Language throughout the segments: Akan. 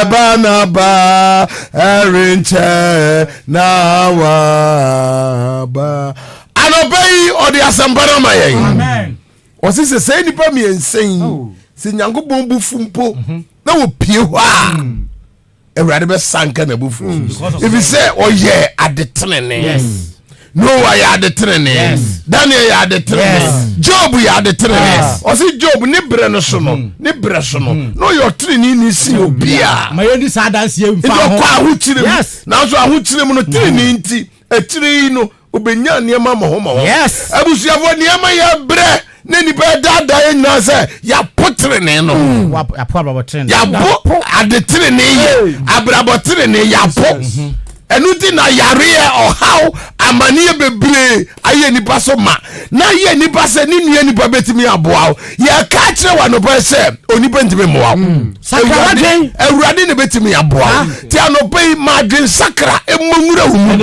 Ɔbɛba n'aba, ɛrenkyɛ na waba. Anɔpa yi ɔde asɛmpa no ama yɛn. Ɔse sɛ saa nnipa mmiɛnsa yi, oh. sɛ Nyankopɔn bu fu mpo mhm. na wɔpie hɔ a mm. Awurade bɛsanka n'abufuo mm. ɛfiri sɛ ɔyɛ ade tenene. Noah yɛ ade tenene. Daniel yɛ ade tenene. Job yɛ ade tenene. Ah. Ɔse Job ne berɛ no so no, mm. ne berɛ so no, mm. na ɔyɛ ɔtenene ni sin obiara. Ma yɛn di saa adanseɛ nfa ho. Nti ɔkɔ ahokyere mu. Nanso ahokyere mu no tenene nti akyire yi no obenya nneɛma mmɔho mmɔho. Abusuafoɔ, nneɛma yɛ brɛ ne nipa ɛdaadaa yɛ nyinaa sɛ yɛapo tenenee no. Hmm. Yɛapo ade tenenee yɛ abrabɔ tenenee yɛapo. Hmm. Ɛno nti na yareɛ, ɔhaw, amaneɛ bebree ayɛ nipa so ma na ayɛ nipa sɛ ne nua nipa bɛtumi aboa wo. Yɛka kyerɛ wɔ anɔpa sɛ onipa ntumi mmoa wo. Hmm. Awurade na bɛtumi aboa wo. Nti anɔpa yi ma adwensakra mmɔ nwura wo mu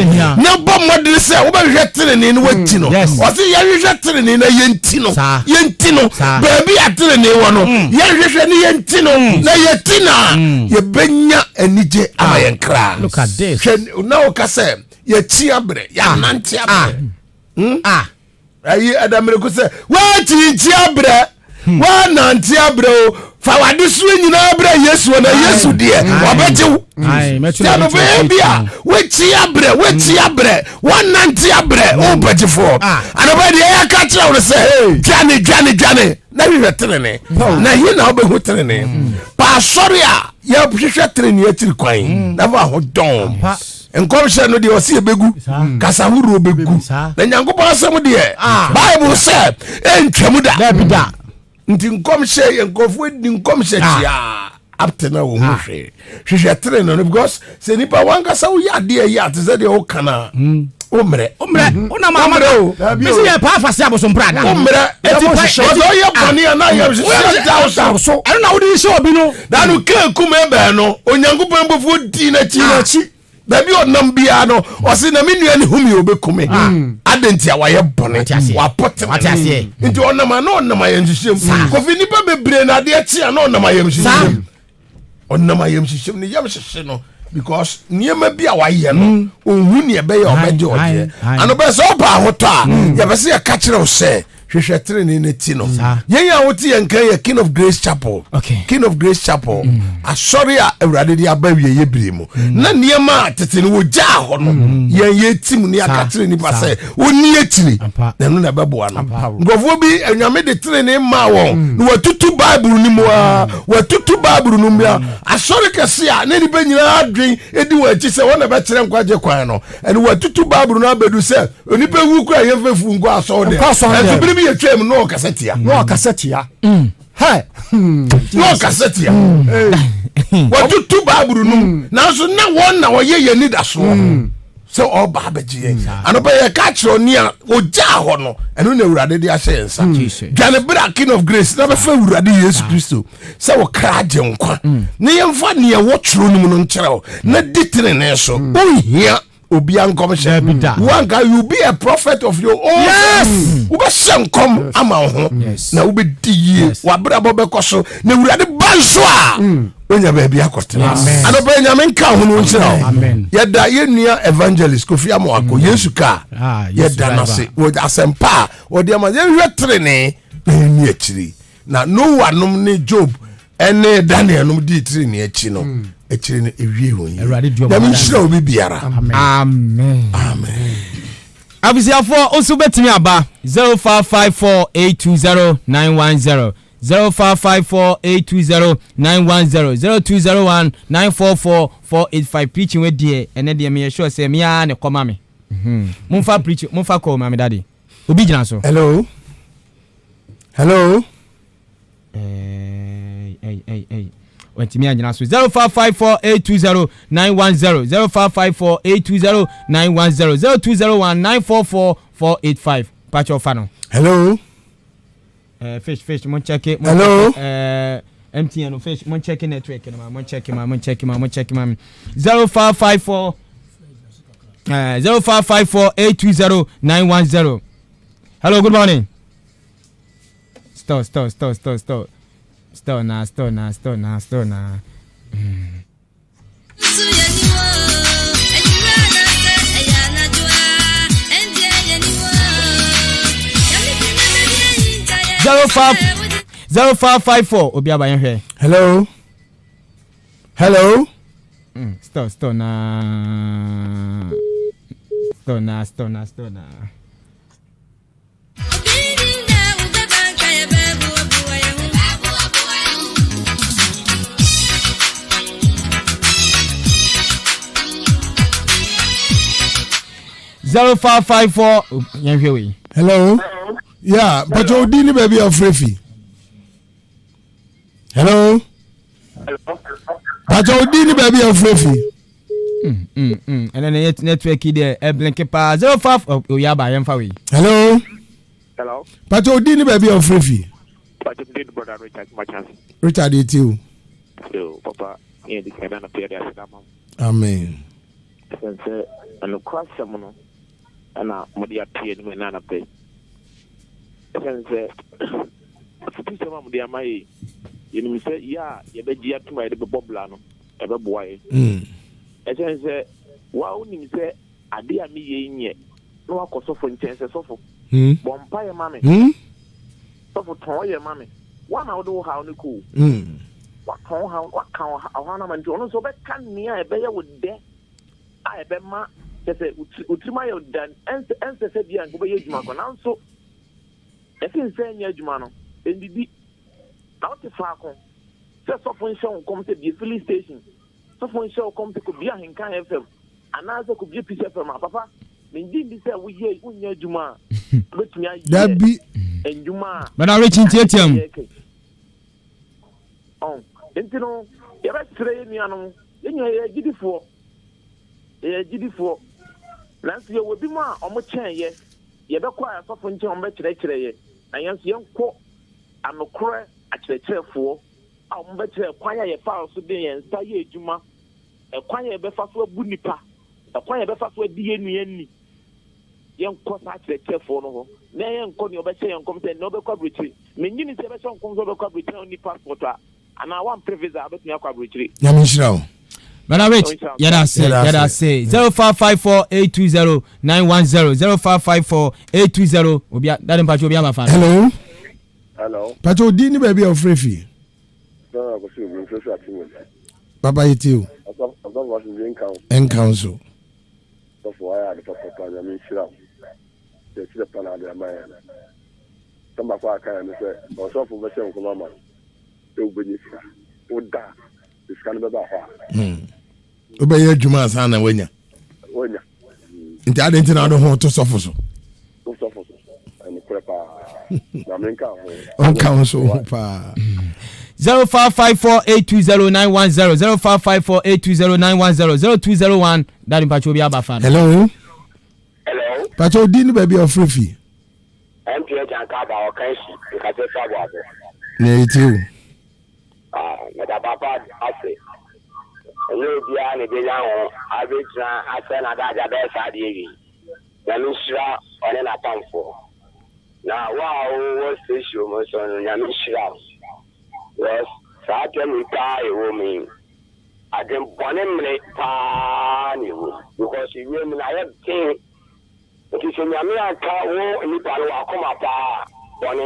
na bɔ mmɔdene sɛ wobɛhwehwɛ tenenee no wati no. Mm, Ɔse yɛhwehwɛ tenenee na yɛnti no, yɛnti no baabi a tenenee wɔ no, mm. yɛhwehwɛ ne yɛnti no mm. na yɛti no a yɛbɛnya anigye ama ah. yɛn kra. Hwɛ na woka sɛ yɛkyi abrɛ, yɛanante ah. abrɛ. Ah. Hmm? Ayi adamiriko sɛ woakyirinkyi abrɛ, hmm. woanante abrɛ o, fa w'adesoa nyinaa brɛ Yesu na Yesu deɛ ɔbɛgye wo. Tianofo bi a woakyi abrɛ, woakyi hmm. abrɛ, woanante abrɛ, hmm. wopɛgyefoɔ ah. Anɔpa deɛ yɛaka kyerɛ wo no sɛ dwane dwane dwane na hwehwɛ tenene, na he na wobɛhu tenene? Pa asɔre a yɛhwehwɛ tenene akyiri kwan na fa ho dɔn. Nkɔmhyɛ no deɛ ɔsi ebegu, kasa horow begu, na Nyankopɔn asɛm deɛ ah. Bible sɛ ɛntwam da. Nti nkɔmhyɛ yɛ nkurɔfoɔ di nkɔmhyɛ ah. kyia up to now ohun ah. hwee hwehwɛ tere no no because sɛ nipa wankasa woyɛ adeɛ yɛ ate sɛ deɛ woka no a hmm. wommerɛ wommerɛ hmm. wonam amaka o mesi yɛ paa fase abosompra da wommerɛ ɛti pa ɔsɛ ɔyɛ bɔne a na yɛ hyehyɛ da so ɛno na wode hyɛ obi no na no kaa kum ɛbɛn no Onyankopɔn bɔfoɔ dii n'akyi baabi ɔnam biara no, ɔse na me nua ne hu me ɔbɛku me ah. Adɛn nti a wayɛ bɔne wapo tene nti ɔnam a na ɔnam ayamhyehyɛm. Kofi, nnipa bebree na adeɛ kye a na ɔnam ayamhyehyɛm, ɔnam ayamhyehyɛm ne yam hyehye no because nneɛma bi a wayɛ no ɔhu neɛ ɛbɛyɛ ɔbɛgye ɔgyeɛ anobɛ sɛ ɔba ahotɔ a hmm. yɛbɛ sɛ yɛka kyerɛ wo sɛ hwehwɛ tenenee no ti no. Yɛn a wote yɛn kan yɛ King of Grace Chapel, King of Grace Chapel mm. asɔre a Awurade de aba awieeɛ bere mu mm. na nneɛma a tete no wɔgyaa hɔ no mm. yɛn yɛtim ne aka kyerɛ nnipa sɛ wɔnni akyiri na ɛno na ɛbɛboa no. Nkurɔfoɔ bi Anyame de tenenee maa wɔn na wɔatutu Bible no mu a wɔatutu Bible no mu a asɔre kɛse a na nnipa nyinaa adwen di wɔn akyi sɛ wɔn na bɛkyerɛ nkwagye kwan no, ɛno wɔatutu Bible no abɛdu sɛ Onipa wu kura yɛn fɛ fu nkɔ asɔre dɛm. Nkɔ asɔre dɛm. Ɛnso bere bi yɛ twam na ɔkasa tia. Na ɔkasa tia. Mm. Hɛ. Na ɔkasa tia. Mm. Wɔtutu Baabulu no mu. Mm. Nanso na wɔn na wɔyɛ yɛn anidasoɔ. Sɛ ɔba abɛgye yɛn. Anɔpa yɛ ka kyerɛ nea ogyaa hɔ no, ɛno na Awurade de ahyɛ yɛn nsa. Dwane bra King of Grace na bɛfɛ Awurade Yesu Kristo sɛ wo kra gye nkwa. Na yɛmfa nea ɛwɔ twerɛ no mu no nkyerɛ wo na di tenenee so. Wonhia obia nkɔmhyɛ. Wanka you be a prophet of your own. Yes. Wobɛhyɛ nkɔm ama wo ho na wobɛdi yie, wabrabɔ bɛkɔ so na Awurade ba nso a mm. wonya baabi akɔtena. Anɔpa Nyame nka ho no nhyira wo. Yɛda yɛnnua Evangelist Kofi Amoako mm. Yesu kaa ah, yɛda no ase wɔ asɛmpa a wɔde ama yɛnhwɛ tenenee na yɛnni akyiri na Noah nom ne Job ɛne Daniel nom dii tenenee akyi no mm. akyiri no ewie wɔn yie. Nyame nhyira obi biara. Amen. Amen. Abusuafoɔ nso bɛtumi aba 0554820910, 0554820910, 0201944485. Preaching wei deɛ, ɛnɛ deɛ meyɛ sure sɛ me ara na ɛkɔma me. Momfa preaching, momfa call ma me daddy. Obi gyina so. Hello, hello. Wantumi anyina so. 0554820910, 0554820910, 0201944485. Pakyɛ ɔfa no. Hello. Fish, fish, mo check mo. Hello. Check MTN no, fish, mo check network no ma mo check ma mo check ma mo check ma me. 0554 0554820910. Hello, good morning. Still, still, still, still, still, still na, still na, still na, still na. 05 0554 obi aba yɛn hwɛ. Hello, hello. Still still na still na still na still na. 0554 yɛn hwɛ wei. Hello, yeah, mpatwa odi ni baabi a ɔfrɛ fi. Hello, mpatwa odi ni baabi a ɔfrɛ fi. Ɛnɛ ne network yi deɛ ɛblinke paa. 05 oyi aba, yɛmfa wei. Hello. Hello. Mpatwa odi ni baabi a ɔfrɛ fi. Pacho mi brother Richard Machance. Richard, eti o. So papa yɛn di kan na na pɛ de ase da ma. Amen. Sɛ sɛ ɛnokora asɛm no ɛna mode ato yɛn anim ɛna anapɛ. Ɛsɛn sɛ afutusɛm a mode ama yɛ, yɛnim sɛ yɛ a yɛbɛgye atom a yɛde bɛbɔ bla no ɛbɛboa yɛ. Ɛsɛn sɛ wa wonim sɛ ade a meyɛ yi nyɛ na wakɔ sɔfo nkyɛn sɛ, "Sɔfo, bɔ mpaeɛ ma me, sɔfo, tɔn ɔyɛ ma me." Wa na wode wo haw no kɔ o. Watɔn wo haw, waka ɔhaw no ama, nti ɔno nso ɔbɛka nea ɛbɛyɛ wo dɛ a ɛbɛma kyɛ sɛ wo tirim ayɛ wo da. Ɛnsɛ sɛ bia nka wobɛyɛ adwuma kɔ, nanso ɛte nsɛ nyɛ adwuma no ɛndidi na wote faako sɛ sɔfo nhyɛ wo nkɔm sɛ bie filling station, sɔfo nhyɛ wo nkɔm sɛ kɔbie Ahenka FM anaasɛ kɔbie Peace FM a, papa, mengye ndi sɛ woyɛ wonyɛ adwuma a wobɛtumi ayɛ Dabi. ndwuma a Bɛda Rich ntiatia mu. Ɔn nti no yɛbɛsrɛ yɛ nuanom, yɛn nyinaa yɛyɛ gyidifoɔ, yɛyɛ gyidifoɔ, nanso yɛwɔ bi mu a ɔmo kyɛn yɛ. Yɛbɛkɔ a asɔfo nkyɛn, ɔmo bɛkyerɛkyerɛ yɛ, na yɛn nso yɛnkɔ anokorɛ akyerɛkyerɛfoɔ a ɔmo bɛkyerɛ kwan a yɛfa so de yɛn nsa yɛ adwuma, ɛkwan a yɛbɛfa so abu nipa, ɛkwan a yɛbɛfa so adi yɛn nua ni. Yɛnkɔ saa akyerɛkyerɛfoɔ no hɔ na yɛnkɔ nea ɔbɛhyɛ yɛn nkɔm sɛ nea ɔbɛkɔ aburokyire. Mengye ni sɛ yɛbɛhyɛ nkɔm sɛ ɔbɛkɔ aburokyire na ɔnni passport a anaa wampere visa a wobɛtumi akɔ aburokyire. Nyame nhyira wo. Brother Rich, yɛda ase, yɛda ase. 0554820910, 0554 820 obi dade mpatwa obi aba fa no. Hello. Hello. Mpatwa odi ni baabi a ɔfrɛ fi. Sọ́nà kò sí òbí nfẹ́ àti wọ̀nyí. Papa, yɛ tie o. Ɔsɔfo, asomdwe nka wo. Ɛnka wo so. Sɔfo, ayɛ ade papapa, Nyame nhyira wo. Kyerɛkyerɛ pa na ade ama yɛn no. Sɛm baako a aka yɛn no sɛ ɔsɔfo bɛhyɛ nkɔm ama wo sɛ wobɛnya sika. Woda a, sika no bɛba hɔ a. Wobɛyɛ adwuma ansa na woanya. Woanya. Nti ade nti na wode ho to sɔfo so. Wo sɔfo so. Ɛnokorɛ paa. Nyame nka ho. Ɔnka wo so ho paa. 0554820910, 0554820910, 0201 dade mpatwa obi aba fa no. Hello. Hello. Mpatwa odi ni baabi a ɔfrɛ fi. MPN Janka ba ɔka si nkasɛ fa aboabo. Na yɛ tie o. Ah, meda papa ase. Ɛnyɛ obiara na ebenya ho abɛgyina asɛ n'adagya bɛyɛ saa adeɛ wi. Nyame nhyira ɔne n'apamfoɔ. Na wo a wowɔ station mu nso no, Nyame nhyira wo. Because saa tɛm yi paa ɛwɔ mu yi, adwenbɔne mmere paa na ɛwɔ mu. Because wiem no ayɛ den. Nti sɛ Nyame anka wo nipa no wakoma paa, bɔne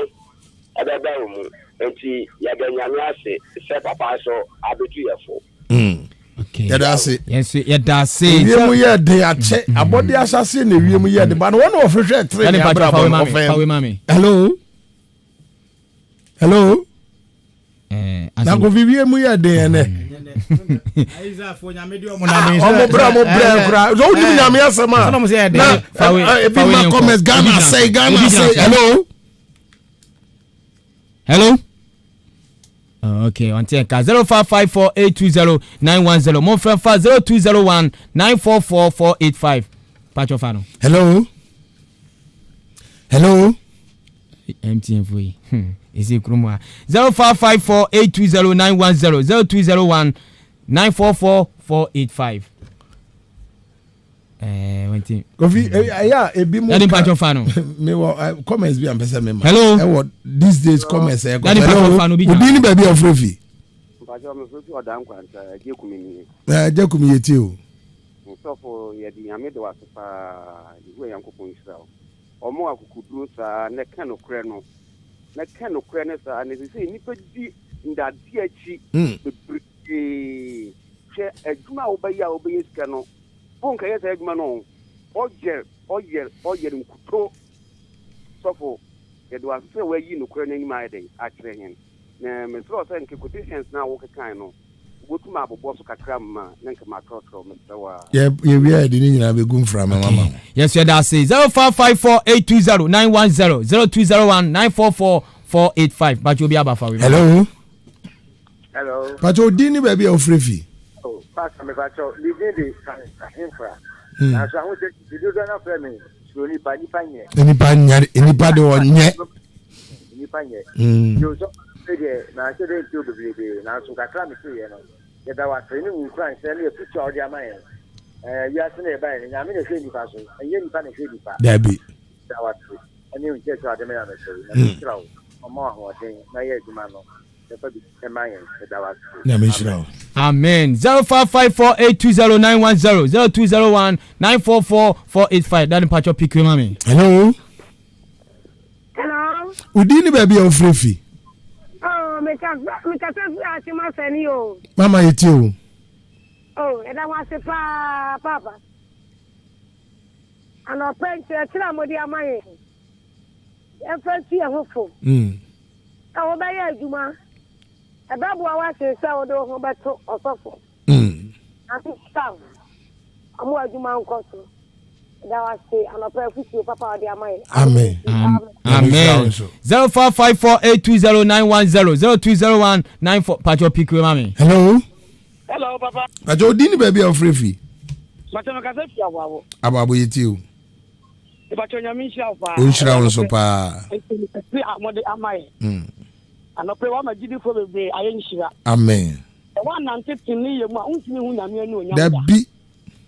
ɛbɛba wo mu. Nti yɛda Nyame ase sɛ papa nso abɛtu yɛ fo. Yɛda ase. Yɛn nso yɛda ase. Ewiem yɛ den akyɛ, abɔde ahyase na ewiem yɛ den ba no wɔn na wɔhwehwɛ tere ne abrabɔ no ɔfɛn. Hello, hello. Na Kofi, wiem yɛ den ɛnɛ. Ɔmo brɛ, ɔmo brɛ kura so wonim Nyame asɛm a na ebi ma comments, Ghana sɛe, Ghana sɛe. Hello. Hello. Oh, okay, ɔnte nka. 0554820910, momfrɛ fa 0201944485 patwɔ fa no. Hello, hello. MTN fo yi ɛsɛ kurom a 0554820910, 0201944485 ɛɛ Kofi, ɛyɛ a ebi mu Dade, mpatwɔ fa no. Mi wɔ comments bi a mpɛ sɛ mi ma. Hello. Ɛwɔ these days comments ɛyɛ kɔ. Dade, mpatwɔ fa no bi gyina. Obi ni baabi a ɔfrɛ fi. Mpatwɔ, mefrɛ fi ɔda nkwanta, agye kumi nie. Ɛɛ, gye kumi, yɛ tie o. Nsɔfo, yɛde Nyame de wase paa. Yehowa Nyankopɔn nhyira wo. Ɔmo akokoduro saa na ɛka nokorɛ no. Na ka nokorɛ no saa, na ɛsɛ sɛ nnipa di ndadeɛ akyi bebree. Hwɛ adwuma a wobɛyɛ a wobɛyɛ sika no, wonkɛyɛ saa adwuma no o. Ɔyɛr, ɔyɛr, ɔyɛr nkutoo. Sɔfo, yɛda wo ase sɛ woayi nokorɛ no anim ayɛ dɛn akyerɛ hɛn. Na meserɛ wo sɛ nka quotations no a wokekae no, wobotum abobɔ so kakra ma na nka makyerɛkyerɛw, meserɛ wo ara. Yɛ yɛwie a yɛde ne nyinaa bɛgu mframa mu ama wo. Yɛn nso yɛda ase. 0554 820 910 0201 944 485 Pacho obi aba fa wei. Hello. Hello. Pacho odin ne baabi a wofrɛ fi. Oh, pastor me pacho, me din de Ahemfra. Nanso ahu sɛ dodoɔ no afrɛ me suro nipa, nipa nyɛ. Nipa nyɛ, nipa de ɔnyɛ. Nipa nyɛ. Yo so me deɛ manhyɛ dɛ ntie wo bebrebe nanso kakra me teeɛ no yɛda wo ase ne wo nkuranhyɛ ne afutuo a wode ama yɛn. Ɛɛ wiase na yɛbaeɛ no Nyame na ɛhwɛ nipa so ɛnyɛ nipa na ɛhwɛ nipa. Dabi. Yɛda wo ase ɛne wo nkyerɛkyerɛ a wode ma yɛn anɔpa yi. Nyame nhyira wo ɔmma wo ahoɔden na yɛ adwuma no na fa bi ma yɛn. Yɛda wo ase. Nyame nhyira wo. Amen. 0554 820 910 0201 944 485 Daddy mpacho pick ma me. Hello. Hello. Wo din ne baabi a wofrɛ fi? Oh, mekasa mekasa firi Akyem Asani o. Mama yɛtie o. Oh, yɛda mo ase paa paapa. Anɔpa nkyerɛkyerɛ a mode ama yɛn. Yɛmfa ntu yɛn ho fo. Mm. Sɛ wobɛyɛ adwuma, ɛbɛboa wo asen sɛ wode wo ho bɛto ɔsɔfo. Mm. Nyame nhyira wo. Ɔmo adwuma nkɔ so. Yɛda wo ase anɔpa afutuo papa a wode ama yɛn. Amen. Amen. 0554 820 910 0201 94 Pacho pick we mami. Hello. Hello papa. Pacho odi ni baabi a wofrɛ fi. Pacho mekasa fi aboabo. Aboabo yɛ tie o. Pacho nyame nhyira wo paa. Onhyira wo nso paa. Nti a mode ama yɛ. Anɔpɛ wama gyidifoɔ bebree ayɛ nhyira. Amen. Sɛ woannante trenee yɛ mu a, wontumi nhu Nyame anuonyam da. Dabi.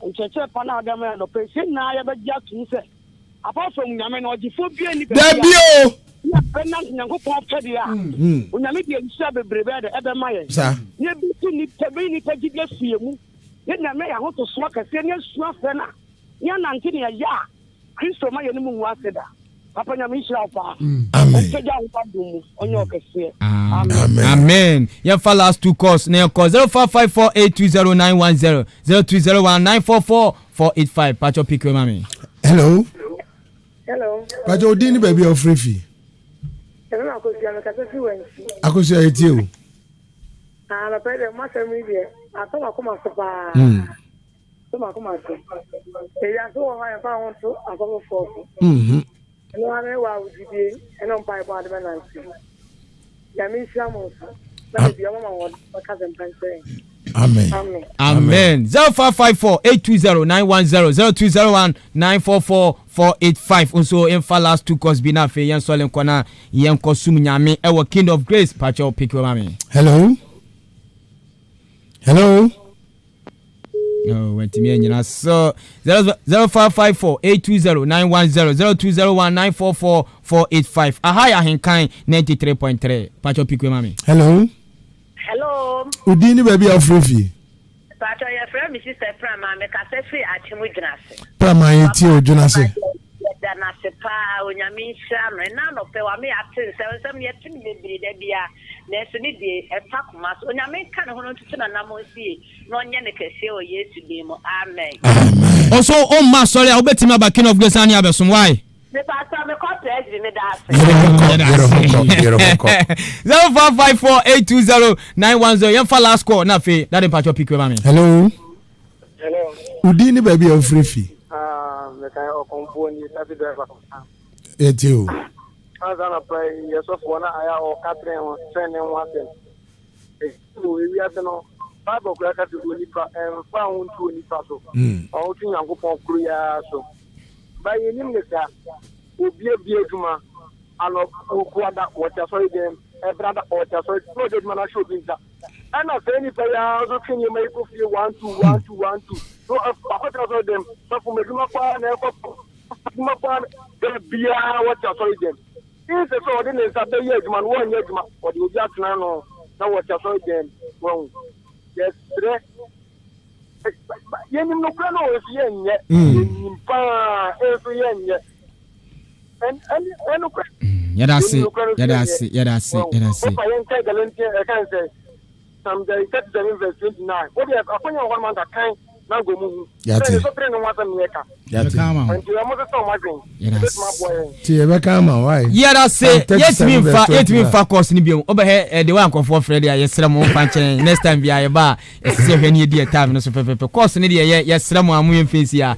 Nkyerɛkyerɛ pa no a wode ama yɛn anɔpa yi, sɛ yɛn nyinaa yɛbɛgye atom sɛ apart from Nyame no, ɔgyefoɔ biara nni baabi a. Dabi o! Ne yɛbɛnante Nyankopɔn pɛdeɛ a, Onyame de nhyira bebree bɛyɛ dɛ? Ɛbɛma yɛn. Saa. Na yɛbɛsi nnipa, yɛbɛyi nnipa gyidie afiri yɛn mu, na Nyame ayɛ ahotosoɔ kɛseɛ, na yɛasua afrɛ no a, na yɛanante nea ɛyɛ a Kristo mma yɛne mo ngu ase da. Papa Nyame nhyira wo paa. Amen. Ɔmpagya wo nkɔ adom mu. Ɔnyɛ wo kɛseɛ. Amen. Amen. Yɛmfa last two calls na yɛnkɔ 0554 820 910 0201 944 485 Pacho pick we ma me. Hello. Hello. Pacho odin ne baabi a wofrɛ fi. Ɛfɛ ma akosua mekasa fi wansi. Akosua yɛtie o. Ah, papa deɛ mo asɛm yi deɛ atɔ m'akoma so paa. To m'akoma so. Ewiase wɔ hɔ a yɛmfa ho nto asɔfofoɔ so. Ɛno ara ne w'awogyidie ne wo mpaebɔ a wode bɛnante. Nyame nhyira mo nso na da biara moma wɔn bɛka asɛmpa nkyerɛ yɛn. Amen. Amen. Amen. 0554 820 910 0201 944 485 nso mfa last two calls bi na afei yɛn sɔle nkɔ na yɛn kɔ sum nyame ɛwɔ King of Grace pakyɛw pick ma me. Hello. Hello. No, wantumi anyina so 0554 820 910 0201 944 485 aha yɛ ahenkan 93.3 patwɔ pikwe ma me. Hello. Hello. Odin ne baabi a wofrɛ fie. Patwɔ yɛfrɛ me sister Prama mekasa firi Akyem Dwenase. Prama yɛtie o Dwenase. Yɛda no ase paa Onyame nhyira no ɛna anɔpɛ wame yɛate nsɛm nsɛm no yɛte no bebree da biara nanso ne deɛ ɛfa koma so Onyame nka ne ho no ntutu n'anamɔn sie na ɔnyɛ no kɛseɛ wɔ Yesu din mu amen. Ɔso ɔmma asɔre a wobɛtumi aba King of Grace ane abɛsom why? Mepatɔ mekɔ presby meda ase. Yere ho kɔ, yere ho kɔ, yere ho kɔ. 0554 820 910 yɛmfa last call na afei dade mpatwɔ pick ma me. Hello. Hello. Wo din ne baabi a wofiri fi? Ah, meka ɔkɔmfoɔ ni taxi driver. Yɛtie o. Ansa na pa yi yɛsɔfoɔ na ayɛ a ɔka tren ho tren ne ho asɛm. Wɔ ewiase no, Bible koraa ka sɛ onipa mfa ho nto onipa so, fa ho to Nyankopɔn koro yi ara so. Ba yɛnim ne saa. Obi abue adwuma, anɔ okuada wɔte asɔre dɛm, ɛbrada ɔte asɔre na ɔde adwuma no ahyɛ obi nsa. Ɛna saa nipa yi ara nso twe nneɛma yi kɔ fie one two one two one two. So akɔtena asɔre dɛm, sɔfo m'adwuma kɔ ara na ɛkɔ adwuma kɔ ara da biara wɔte asɔre dɛm. Instead sɛ ɔde ne nsa bɛyɛ adwuma no, wɔnyɛ adwuma, ɔde obi atena ano na wɔte asɔre dɛm. Wahu? Yɛsrɛ, yɛnim nokorɛ no nso yɛnyɛ, yɛnim paa nso yɛnyɛ. Ɛnokorɛ. Yɛda ase, yɛda ase, yɛda ase, yɛda ase. Papa yɛn kae Galatians ɛka n sɛ Psalm 37 verse 29. Wo deɛ akonya wɔ hɔ no ma nka kan na nka ɔmo hu. Yate. Sɛ ne so tere ne ho asɛm ne yɛka. Yate. Nti ɔmo sesa ɔmo adwen. Ɛbɛtumi aboa yɛn. Ti yɛbɛka ama wo ayi. Yɛda se yɛtumi nfa yɛtumi nfa course no biom wobɛhɛ ɛde wa nkɔfoɔ frɛ deɛ yɛsrɛ mo mfa nkyɛn next time bia yɛba a ɛsɛ sɛ yɛhwɛ ne yɛdi yɛ time no so pɛpɛpɛ course no deɛ yɛ yɛsrɛ mo a mo yɛmfa nsi a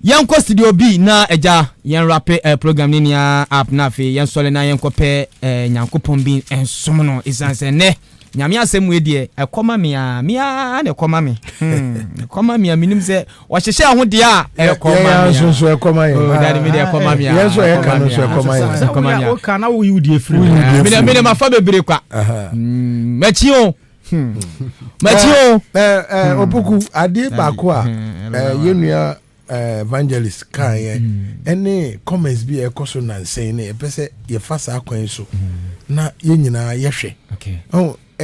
Yɛnkɔ studio B na agya yɛn rape eh, program ne nia app na afei yɛn sɔre na yɛnkɔ pɛ eh, Nyankopɔn bi nsom no esan sɛ nnɛ Nyame asɛm wei deɛ ɛkɔ ma me a me a na ɛkɔ ma me hmm, ɛkɔ ma me a menim sɛ ɔhyehyɛ ho deɛ a ɛkɔ ma me a nso nso ɛkɔ ma yɛn oh, dade me deɛ ɛkɔ ma me a yɛn nso ɛka no nso ɛkɔ ma yɛn ɛkɔ ma me a woka na woyi wo deɛ firi mu me de mafa bebree kwa hmm, makyi o Mati o. Opoku adeɛ baako a yɛn nua evangelist kan yɛ ɛne comments bi a ɛkɔ so nansɛn ne ɛpɛ sɛ yɛfa saa kwan so na yɛn nyinaa yɛhwɛ.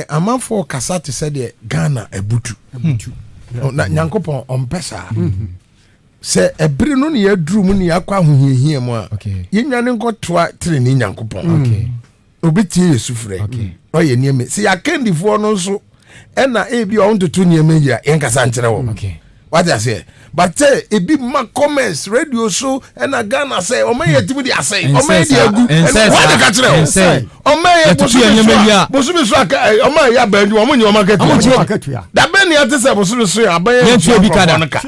Amanfoɔ kasa te sɛ deɛ Ghana abutu. Na Nyankopɔn ɔmpɛ saa. Sɛ ɛbere no ne yɛaduru mu ne yɛakɔ ahohiahia mu a, yɛnwane nkɔtoa tenenee Nyankopɔn. Obetie yɛ sufrɛ na ɔyɛ nneɛma. Sɛ yɛakandifoɔ no nso ɛna ebi a ɔntoto nneɛma yi a yɛnkasa nkyerɛ wɔn. Wate aseɛ? But sɛ ebi ma comments radio so ɛna Ghana sɛ ɔma yɛ tumi de asɛe ɔma yɛ de agu ɛna wɔn de ka kyerɛ o ɔma yɛ bosome so a bosome so a ɔma yɛ abɛn adwuma ɔmo nyɛ ɔma akatua dabɛn ni ate sɛ bosome so yɛ abɛn yɛ ntua nkurɔfoɔ no ka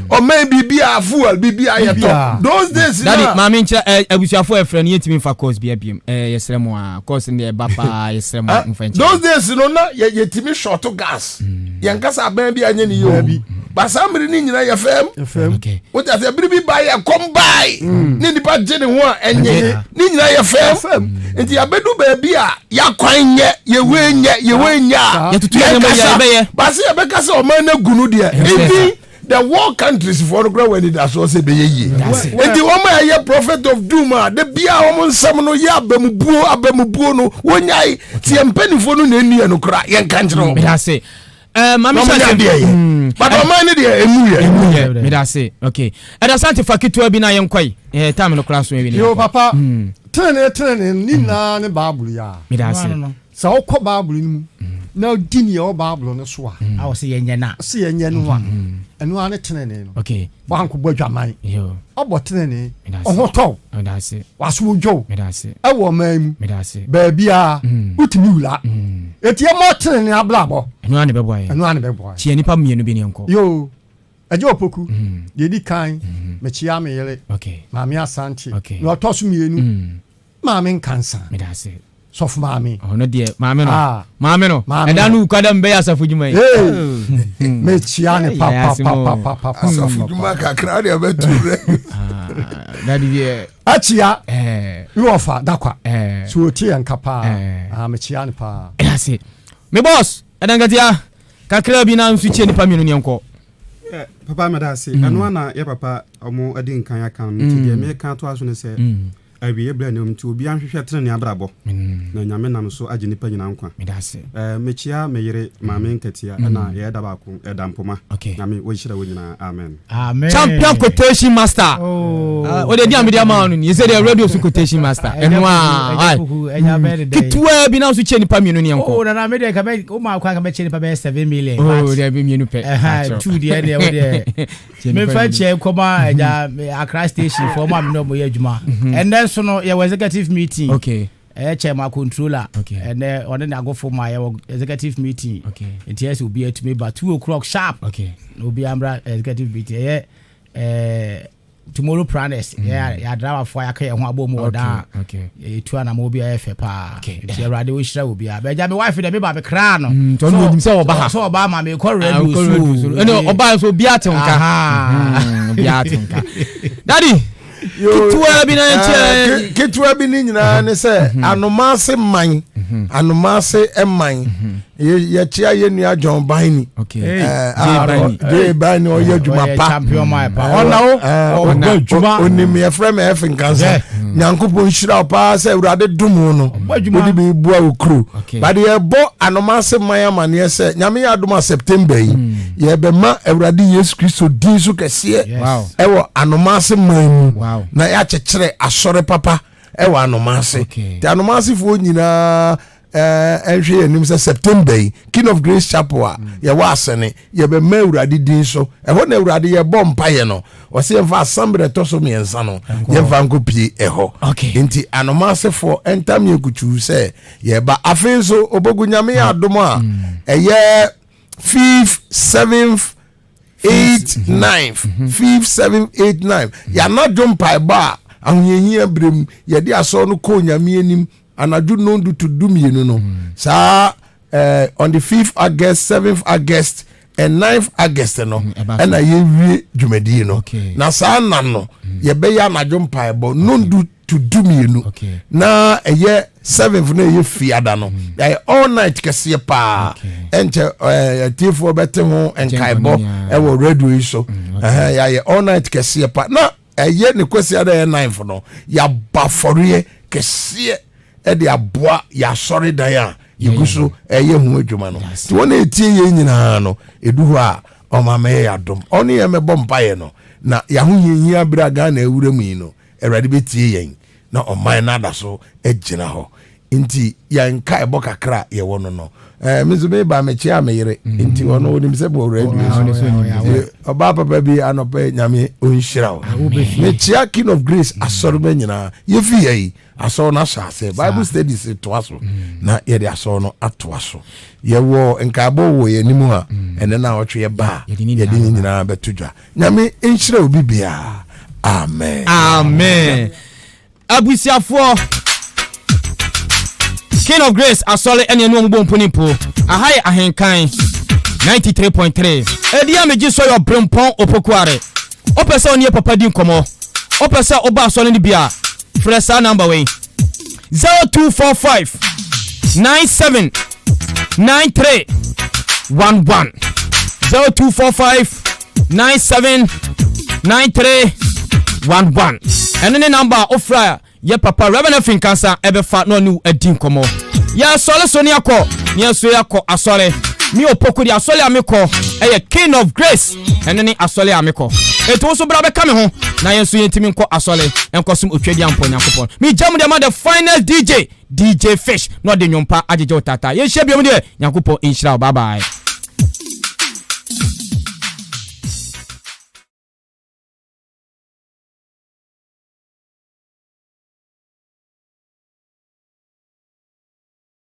ɔma yɛ biribi a fuel biribi a yɛtɔ those days na. Dadi maame nkyerɛ ɛ abusuafo ɛfrɛ no yɛntumi nfa course bi abiem ɛ yɛsrɛ mo a course no deɛ ɛba paa yɛsrɛ mo nfa nkyerɛ. Those days no na yɛ yɛtumi short gas mm. yɛn kasa abɛn bi anyɛ ne yie o ba saa mmiri ne nyinaa yɛ fɛm wote aseɛ bere bi ba yɛ kɔm bae mm. ne nipa gye ne ho a ɛnyɛ ne nyinaa yɛ fɛm nti yɛabɛdu baabi a yɛakwan nyɛ yɛwei nyɛ yɛwei nyɛ a yɛkasa baase yɛbɛka sɛ ɔman no agu no deɛ even the world countries foɔ no kora wɔ anidasoɔ sɛ ɛbɛyɛ yie nti wɔn a ɛyɛ prophet of doom a da biara wɔn nsɛm no yɛ abamubuo abamubuo no wɔnyae ti yɛn mpanimfoɔ no na ɛnni yɛ no kora yɛnka nkyerɛ wɔn. Medase. Eh, maame hyɛ ase. Deɛ yɛ. Hmm. But ɔman no deɛ emu yɛ. Emu yɛ. Medase. Okay. Ɛda sante fa ketewa bi na yɛn kɔe. Eh, time no kora so ewi ne. Yo papa. Hmm. Tenene tenene ne nyinaa ne Bible ya. Medase. Sɛ wokɔ Bible no mu na wodi nea ɛwɔ Bible no so a, a ɔsɛ yɛnyɛ no a, ɔsɛ yɛnyɛ no a, ɛno ara ne tenenee no. Okay. Wankɔbɔ adwaman. Ɔbɔ tenenee. Ɔho tɔ wo. Waso dwo wo. Ɛwɔ ɔman mu. Baabiara. Wotumi wura. Eti ɛmɔ tenenee abrabɔ. Ɛno ara na ɛbɛboa yɛn. Ɛno ara na ɛbɛboa yɛn. Kyia nnipa mmienu bi ne yɛnkɔ. Yoo. Agya Opoku, deɛ edi kan, mekyia me yere, Maame Asante. Nea ɔtɔ so mmienu, Maame Nkansa. Meda ase. Sɔfo maame. Ɔno deɛ maame no. Ah. Maame no. Maame no. Ɛda no wukwa dɛ mbɛyɛ asafo dwuma yi. Mekyia ne papapapapa. Asafo dwuma kakra deɛ bɛtu rɛ. Dadi deɛ. Akyia. Mi wɔ fa dakwa. So otie yɛn ka paa. Ah mekyia ne paa. Ɛda ase. Me boss ɛda nkatia kakra bi na nso kyia nipa mmienu ne nkɔ. Papa meda ase. Ɛno ana yɛ papa ɔmo adi nkan aka no nti deɛ meka atoa so ne sɛ. Awieɛ berɛ no nti obiara nhwehwɛ tenenee abrabɔ, na Nyame nam so agye nnipa nyinaa nkwa. Eh, mekyia me yere Maame Nkatia ɛna yɛ ɛda baako ɛda Mpoma. Nyame ɔnhyira wɔn nyinaa. Amen. Amen. Champion quotation master. Oh. Ah, o de di amidi ama no ni. Yɛsɛ deɛ radio so quotation master. Ɛno a. Ketewa bi na nso kyɛ nipa mmienu ne nkɔ. Oh, nana me deɛ ka bɛ o ma kwan ka bɛ kyɛ nipa bɛyɛ 7 million. Oh, deɛ bi mmienu pɛ. Ɛha, two deɛ deɛ o deɛ. Memfa nkyia nkɔma agya Accra station foɔ mo a mene ɔmo yɛ adwuma. Mhm. Ɛnɛ nso no yɛwɔ executive meeting. Okay. Ɛyɛ kyɛ ma controller. Okay. Ɛnɛ ɔne n'agofo ma yɛwɔ executive meeting. Okay. Nti ɛsɛ obi atumi ba 2 o'clock sharp. Okay. Na obi ambra executive meeting. Ɛyɛ ɛɛ tomorrow planners. Yɛ yɛ adrawafoɔ a yɛaka yɛn ho abɔ mu wɔ daa. Yɛtu anamɔ bi a ɛyɛ fɛ paa. Nti Awurade ɔnhyira obiara. Bɛgya me wife dɛ me ba me kraa no. Mm, nti ɔno onim sɛ ɔba ha. Sɛ ɔba ma me kɔ radio so. Ɛne ɔba nso obiara te nka. Mm, obiara te nka. Daddy, ketewa bi na nkyɛn. Eh, ketewa bi ne nyinaa ne sɛ mhm. anomaase man mhm. anomaase man mhm. yɛkyea yɛ nua John Bani J Bani ɔyɛ adwuma pa onim yɛfrɛ me ɛfe nkansa Nyankopɔn nhyira wo paa sɛ Awurade dom wo no wode bi boa wo kuro but yɛbɔ anomaase man amanneɛ sɛ Nyame yɛ adom a September yi hmm. yɛbɛma Awurade Yesu Kristo din so kɛseɛ ɛwɔ anomaase man mu na yɛakyekyerɛ asɔre papa. ɛwɔ Anomaase. Nti Anomaasefoɔ nyinaa ɛɛ nhwɛ yɛn anim sɛ September yi King of Grace Chapel a mm. yɛwɔ Asɛne yɛbɛma Awurade din so. Ɛhɔ na Awurade yɛbɔ mpaeɛ no ɔsɛ yɛmfa asambere ɛtɔ so mmiɛnsa no yɛmfa nkɔ pie ɛhɔ. Nti Anomaasefoɔ ɛntam yɛ kutuu sɛ yɛba. Afei nso Obogu Nyame yɛ adom a mm. ɛyɛ fifth seventh eight nine fifth seven eight nine yɛanadwo mpaebɔ a ahohiahia berɛ mu yɛde asɔr no kɔɔ Nyame anim anadwo nondu to 12 no saa eh, on the fifth August seventh August and ninth August no ɛna yɛwie dwumadie no na saa nna no yɛbɛyɛ anadwo mpaebɔ nondu to 12 na ɛyɛ seventh na ɛyɛ fiada no mm. yɛayɛ all night kɛseɛ paa ɛnkyɛ ɛɛ atiefoɔ bɛte ho nkaebɔ ɛwɔ radio yi so mm, yɛayɛ all night kɛseɛ paa na ɛyɛ ne kwasiada ɛyɛ ninth no yɛabɔ afɔreɛ kɛseɛ ɛde aboa yɛasɔredan a yɛgu so ɛyɛ ho adwuma no nti wɔn a ɛtie yɛn nyinaa no ɛdu hɔ a ɔma mɛyɛ yɛadom ɔne yɛn mɛbɔ mpaeɛ no na yɛahohiahia berɛ a Ghana awura mu yi no Awurade bɛtie yɛn na ɔman no ada so agyina hɔ. Nti yɛn nkaebɔ kakra a yɛwɔ no no. Eh, me nso meba mekyea me yere. Mm. Nti ɔno onim sɛ mewɔ radio so. Nti ɔbaa papa bi anɔpɛ Nyame ɔnhyira wo. Mekyea King of Grace mm. asɔreba nyinaa. Yɛfi yɛ yi asɔr no ahyɛ ase. Bible studies toa so mm. na yɛde asɔr no atoa so. Yɛwɔ nkaebɔ wɔ yɛn anim a ɛnɛ na ɔtwe yɛba a yɛde ne nyinaa bɛto dwa. Nyame nhyira obi biara. Amen. Amen. Abusuafoɔ King of Grace asɔre ɛne ɛne wɔn bɔ mpo ne mpo. Aha yɛ Ahenkan 93.3. Ɛdi a megye sɔ yɛ ɔbrempɔn opokuare. Wopɛ sɛ ɔne yɛ papa di nkɔmmɔ. Wopɛ sɛ woba asɔre no bi a, frɛ saa namba wei. 0245 97 93 11 0245 97 93 11 ɛno ne namba a wofrɛ a yɛ papa Reverend Afin Nkansa ɛbɛfa na ɔne wo adi nkɔmmɔ. Yɛasɔre so ne akɔ ne yɛn yɛakɔ asɔre. Me Opoku de asɔre a mekɔ ɛyɛ King of Grace ɛno ne asɔre a mekɔ. Enti wo nso bra bɛka me ho na yɛn nso yɛntumi nkɔ asɔre nkɔsom Otwedeampɔ Nyankopɔn. Megya mu de ama the finest DJ, DJ Fish na ɔde nnwom pa agyegye wo taataa. Yɛnhyia biom deɛ, Nyankopɔn nhyira wo. Bye bye.